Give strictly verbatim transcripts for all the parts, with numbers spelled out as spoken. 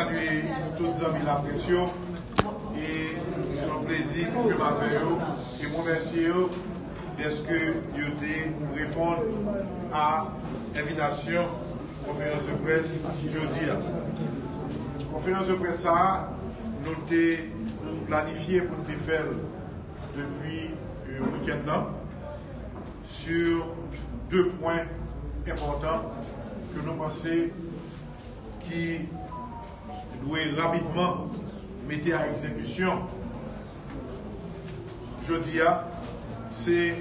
Salye tout zanmi laprès yo. E se yon plezi pou ke m avè yo e m remèsye yo dèske yo te reponn a envitasyon konferans de près jodi a. Konferans de près sa a, nou te planifye pou n te fè l depi, euh, wikenn nan, sur de pwen enpòtan ke nou panse ki dwe rapidman mete a egzekisyon jodi a, se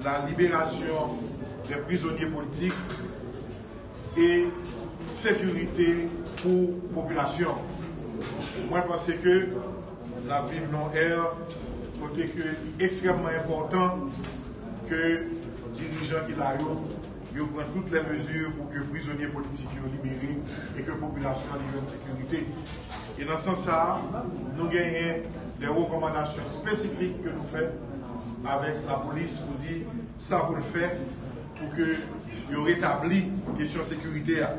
la libération des prisonniers politiques e sekirite pou popilasyon. Mwen panse ke n ap viv nan yon ère kote ke li ekstrèmman enpòtan ke dirijan ki la yo, yo pran tout lè mezi pou ke prizonye politik yo libere e ke popilasyon an li jwenn sekirite. E nan sans sa a, nou genyen de rekòmandasyon espesifik ke nou fè avèk lapolis pou di sa pou l fè pou ke yo retabli kesyon sekirite a.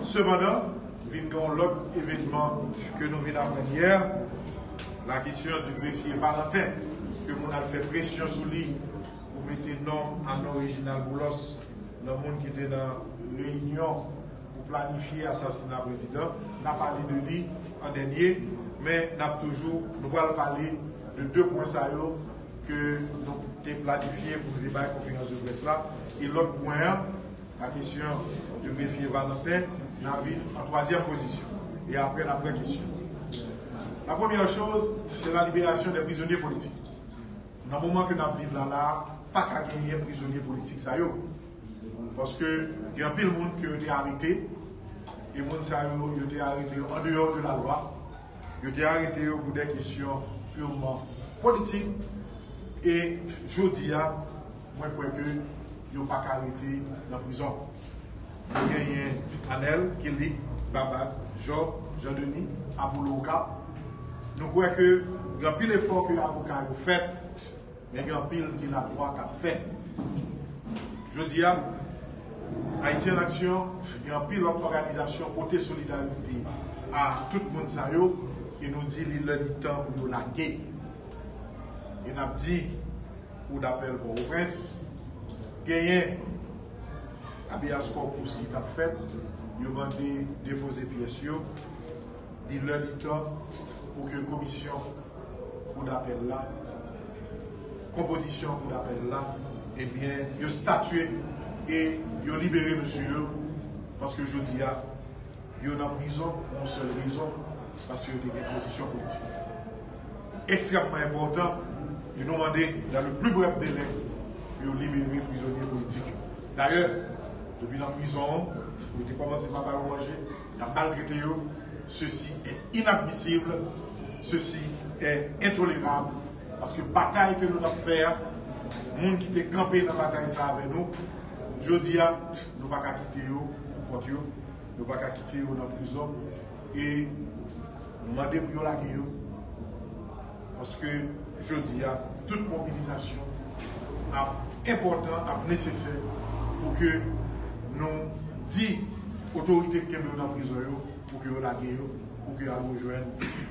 Sepandan, vin gen yon lòt evènman ke nou vin aprann yè, la kesyon di grefye Valentin, ke moun al fè presyon sou li pou mete non a non Reginald Boulos nan moun ki te nan reyinyon pou planifye asasina prezidan. N a pale de li an dènye, men n ap toujou, nou pral pale de de pwen sa yo ke nou te planifye pou nou te bay konferans de près la. E lòt pwen an, la kesyon di grefye Valentin, n a vin an twazyèm pozisyon. E apre, n a pran kesyon. La première chose, c'est la libération des prisonniers politiques. Nan moman ke n ap viv la la, pa ka genyen prizonye politik sa yo. Paske gen anpil moun ke yo te arete, e moun sa yo, yo te arete yo an deyò de la lwa. Yo te arete yo pou de kesyon purman politik. E jodi a, mwen kwè ke yo pa ka rete nan prizon. Nou genyen Anèl, Kilik, Babas, Jòb, Jan Deni, Apolo Okap. Nou kwè ke gen anpil efò ke avoka yo fèt, men gen anpil dilatwa k ap fèt. Jodi a, Ayiti an Aksyon, gen anpil lòt òganizasyon pote solidarite a tout moun sa yo, e nou di li lè li tan pou yo lage. E n ap di, Kou dapèl Pòtoprens, genyen habeas corpus ki t ap fèt, yo mande depoze pyès yo, li lè li tan pou ke komisyon kou dapèl la, konpozisyon kou dapèl la, ebyen, yo statye e yo libere mesye yo, paske jodi a, yo nan prizon pou yon sèl rezon, paske yo te gen pozisyon politik. Ekstrèmman enpòtan, e nou mande, dans le plus bref délai, pou yo libere prizonye politik yo. Dayè, depi nan prizon an, yo te kòmanse pa ba yo manje, y ap maltrete yo. Ceci est inadmissible, ceci est intolérable, paske batay ke nou t ap fè a, moun ki te kanpe nan batay sa avè nou, jodi a, nou pa ka kite yo pou kont yo. Nou pa ka kite yo nan prizon e nou mande pou yo lage yo. Paske jodi a, tout mobilizasyon ap enpòtan, ap nesesè pou ke nou di otorite ki kenbe yo nan prizon yo, pou ke yo lage yo, pou ke yo al rejwenn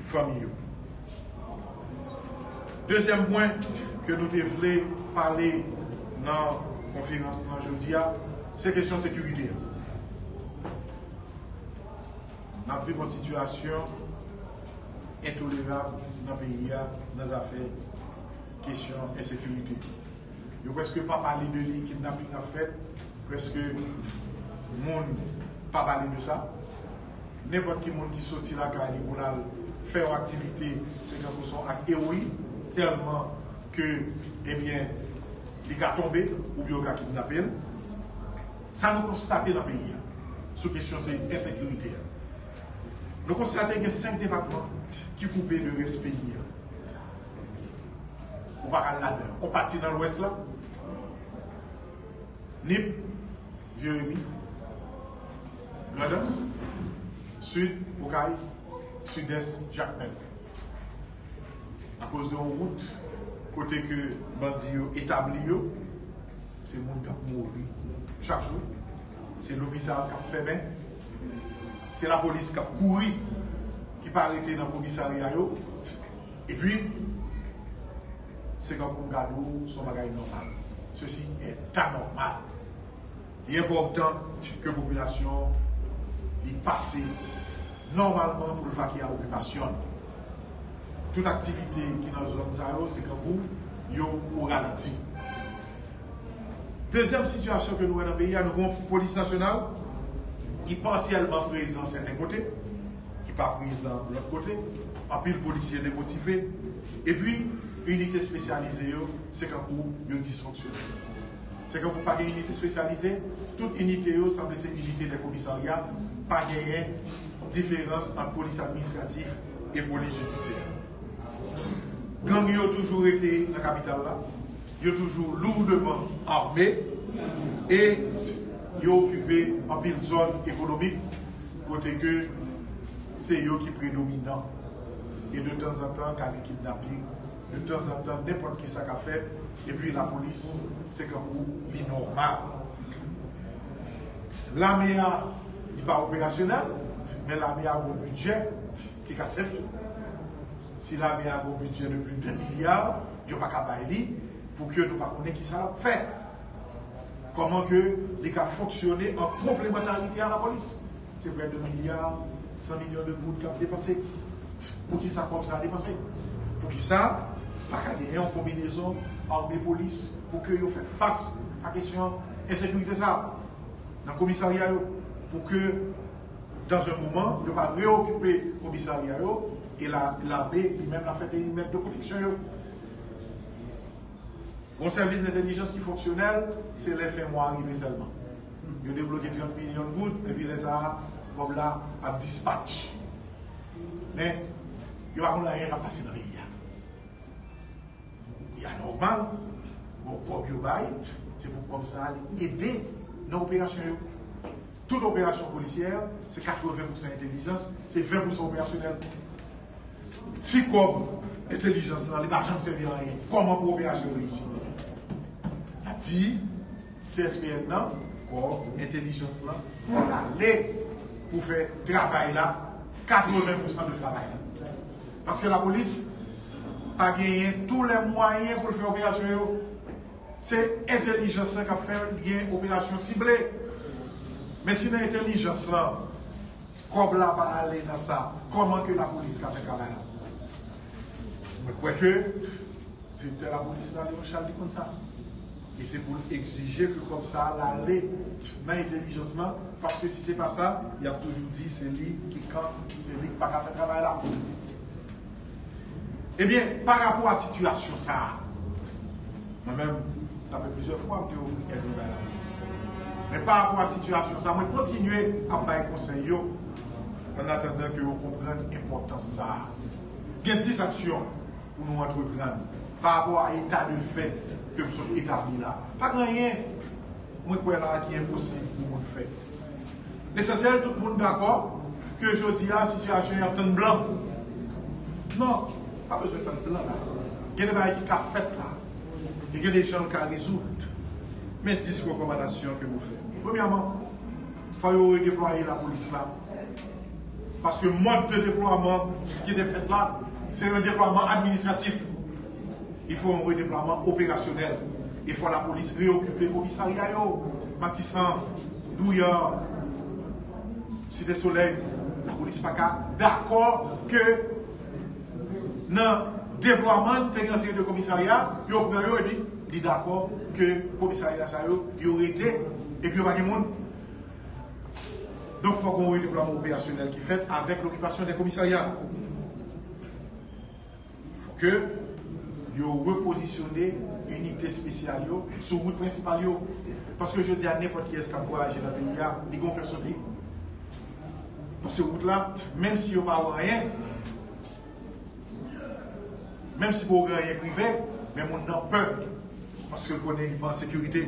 fanmi yo. Dezyèm pwen ke nou te vle pale nan konferans lan jodi a, se kesyon sekirite a. N ap viv yon sitiyasyon entolerab nan peyi a, nan zafè kesyon ensekirite. Yo prèske pa pale de li, kidnaping ap fèt, prèske moun pa pale de sa. Nenpòt ki moun ki soti lakay li pou l al fè yon aktivite, se tankou se yon ak ewoyi, tèlman ke, ebyen, li ka tonbe oubyen yo ka kidnape l. Sa nou konstate nan peyi a, sou kesyon se ensekirite a. Nou konstate gen senk depatman ki koupe de rès peyi a. Ou pa ka al ladan. Yon pati nan Lwès la, Nip, Jeremi, Grandans, Sid, Okay, Sidès, Jakmèl. Akoz de yon wout kote ke bandi yo etabli yo, se moun k ap mouri chak jou, se lopital k ap fèmen, Se lapolis k ap kouri, ki pa rete nan komisarya yo. Epi, se kankou m gade w, se yon bagay nòmal. Ceci est anormal. Li enpòtan ke popilasyon li pase nòmalman pou l vake a okipasyon l. Tout aktivite ki nan zòn sa yo, se kankou yo o ralanti. Dezyèm sitiyasyon ke nou wè nan peyi a, nou gen yon polis nasyonal ki pasyèlman prezan sèten kote, ki pa prezan lòt kote, anpil polisye demotive, epi inite espesyalize yo, se kankou yo disfonksyonèl. Se kankou pa gen inite espesyalize, tout inite yo sanble se inite de komisarya, pa genyen diferans ant polis administratif e polis jidisyè. Gang yo toujou rete nan kapital la, yo toujou lourdman ame e yo okipe anpil zòn ekonomik kote ke se yo ki predominan. E de tanzantan, ka gen kidnaping, de tanzantan, nenpòt ki sa ka fèt, epi lapolis, se kankou li nòmal. Lame a, li pa operasyonèl, men lame a gon bidjè ki ka sèvi. Si lame a gon bidjè de plis de milya, yo pa ka bay li pou ke nou pa konnen ki sa l ap fè. Kòman ke li ka fonksyone an konplemantarite a lapolis? Se prè de milya, san milyon de goud k ap depanse. Poukisa kòb sa a depanse? Poukisa pa ka genyen yon konbinezon ame polis pou ke yo fè fas a kesyon ensekirite sa a nan komisarya yo? Pou ke, dans un moment, yo pa reokipe komisarya yo e la, lame li menm la fè perimèt de pwoteksyon yo. Yon sèvis entèlijans ki fonksyonèl, se lè fen mwa rive sèlman. Yo debloke trant milyon goud, epi lè sa a, kòb la ap dispatch. Men, yo pa konn anyen k ap pase nan peyi a. Li anòmal, bon, kòb yo bay, se pou kòb sa a li ede nan operasyon yo. Tout operasyon polisyè, se katreven pousan entèlijans, se ven pousan operasyonèl. Si kòb entèlijans lan, li pa janm sèvi a anyen, kòman pou operasyon reyisi? N ap di, C S P N nan, kòb entèlijans lan, fò l ale pou fè travay la, katreven pousan de travay la. Paske lapolis pa genyen tou lè mwayen pou l fè operasyon yo. Se entèlijans lan k ap fè gen operasyon sible. Men si nan entèlijans lan, kòb la pa ale nan sa, kòman ke lapolis ka fè travay la? Mwen kwè ke direktè lapolis la, Leon Charles, li konn sa. E se pou l egzije ke kòb sa a ale nan entèlijans lan, paske si se pa sa, y ap toujou di se li ki kan, se li ki pa ka fè travay la. Ebyen, pa rapò a sitiyasyon sa a, mwen menm, sa fè plizyè fwa m te ofri èd mwen bay lapolis. Men pa rapò a sitiyasyon sa a, mwen kontinye ap bay konsèy yo, an atandan ke yo konprann enpòtans sa a. Gen dis aksyon pou nou antreprann pa rapò a eta de fèt ke m sot etabli la. Pa gen anyen mwen kwè la ki enposib pou moun fè. Lesansyèl, tout moun dakò ke jodi a, sitiyasyon y ap tann blan. Non, pa bezwen tann blan la. Gen de bagay ki ka fèt la. E gen de jan l ka rezoud. Men dis rekòmandasyon ke nou fè. Premyèman, fò yo redeplwaye lapolis la. Paske mòd de deplwaman ki te fèt la, se yon deplwaman administratif. Il faut un redéploiement opérationnel. E fò lapolis reokipe komisarya yo. Matisan, Douyè, Site Solèy, lapolis pa ka dakò ke nan deplwaman te gen yon seri de komisarya, yo pran yo epi li dakò ke komisarya sa yo, yo rete epi yo pa gen moun. Donk, fòk yon redeplwaman operasyonèl ki fèt avèk lokipasyon de komisarya. Fòk yo repozisyone inite espesyal yo sou wout prensipal yo. Paske jodi a, nenpòt kiyès k ap vwayaje nan peyi a, li gen yon kè sote. Paske wout la, menm si yo pa wè anyen, menm si pa gen anyen k rive, men moun nan pè. Paske l konnen li pa an sekirite.